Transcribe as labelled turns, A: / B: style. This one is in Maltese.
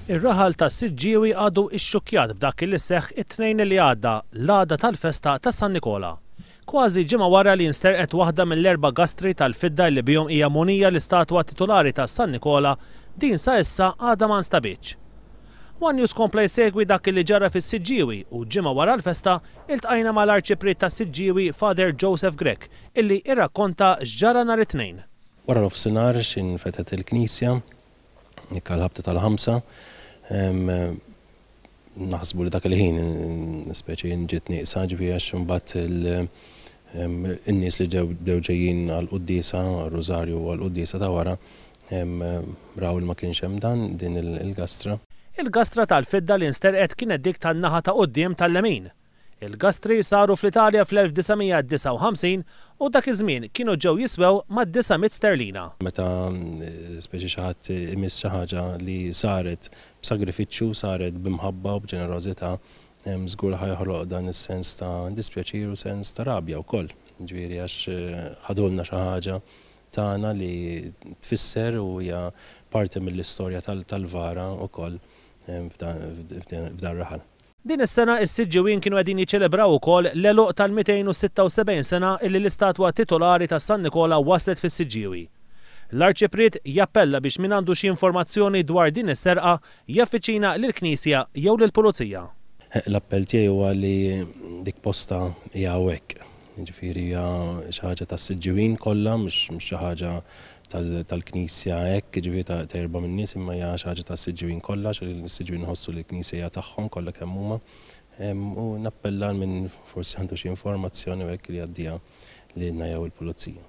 A: Ir-raħal tas-Siġġiewi għadu ixxukkjat b'dak li seħħ it-Tnejn li għadda, l-għada tal-festa ta' San Nikola. Kważi ġimgħa wara li nsterqet waħda mill-erba' gastri tal-fidda li bihom hija mogħnija l-istatwa titulari ta' San Nikola, din sa issa għadha ma nstabitx. One News kompla jsegwi dak li ġara fis-Siġġiewi u ġimgħa wara l-festa iltqajna mal-Arċipriet tas-Siġġiewi Father Joseph Grech illi irrakkonta x'ġara nhar it-Tnejn.
B: Wara nofsinhar x'ħin fetħet il-knisja, hekk għall-ħabta tal-ħamsa, naħsbu li dak il-ħin speċi ġiet nieqsa, ġifieri għax imbagħad in-nies li bdew ġejjin għall-quddiesa, għar-rużarju u għall-quddiesa ta' wara, raw li ma kienx hemm dan din il-gastra.
A: Il-gastra tal-fidda li nsterqet kienet dik tan-naħa ta' quddiem tal-lemin. Il-gastri saru fl-Italja fl-1959 u dak iż-żmien kienu ġew jiswew mad-900 sterlina.
B: Meta speċi xi ħadd imiss xi ħaġa li saret b'sagrifiċċju, saret b'imħabba u b'ġenerożità, żgur ħa joħloq dan is-sens ta' dispjaċir u sens ta' rabja wkoll. Ġifieri għax ħadulna xi ħaġa tagħna li tfisser u hija parti mill-istorja tal-vara wkoll f'dan raħal.
A: Din is-sena is-Siġġiwin kienu qegħdin jiċċelebraw ukoll l-għeluq tal-276 sena illi l-istatwa titolari ta' San Nikola waslet fis-Siġġiewi. L-Arċipriet jappella biex min għandu xi informazzjoni dwar din is-serqa jaffiċina lill-Knisja jew lill-Pulizija.
B: L-appell tiegħi huwa li dik posta hija hawnhekk. Jiġifieri hija xi ħaġa tas-Siġġiwin kollha, mhux xi ħaġa tal-Knisja hekk, jiġifieri ta' erba' min-nies, imma hija xi ħaġa tas-Siġġiwin kollha, għax is-Siġġiwin iħossu li l-Knisja hija tagħhom kollha kemm huma. U nappella għal min forsi għandu xi informazzjoni u hekk li jgħaddiha lilna jew il-Pulizija.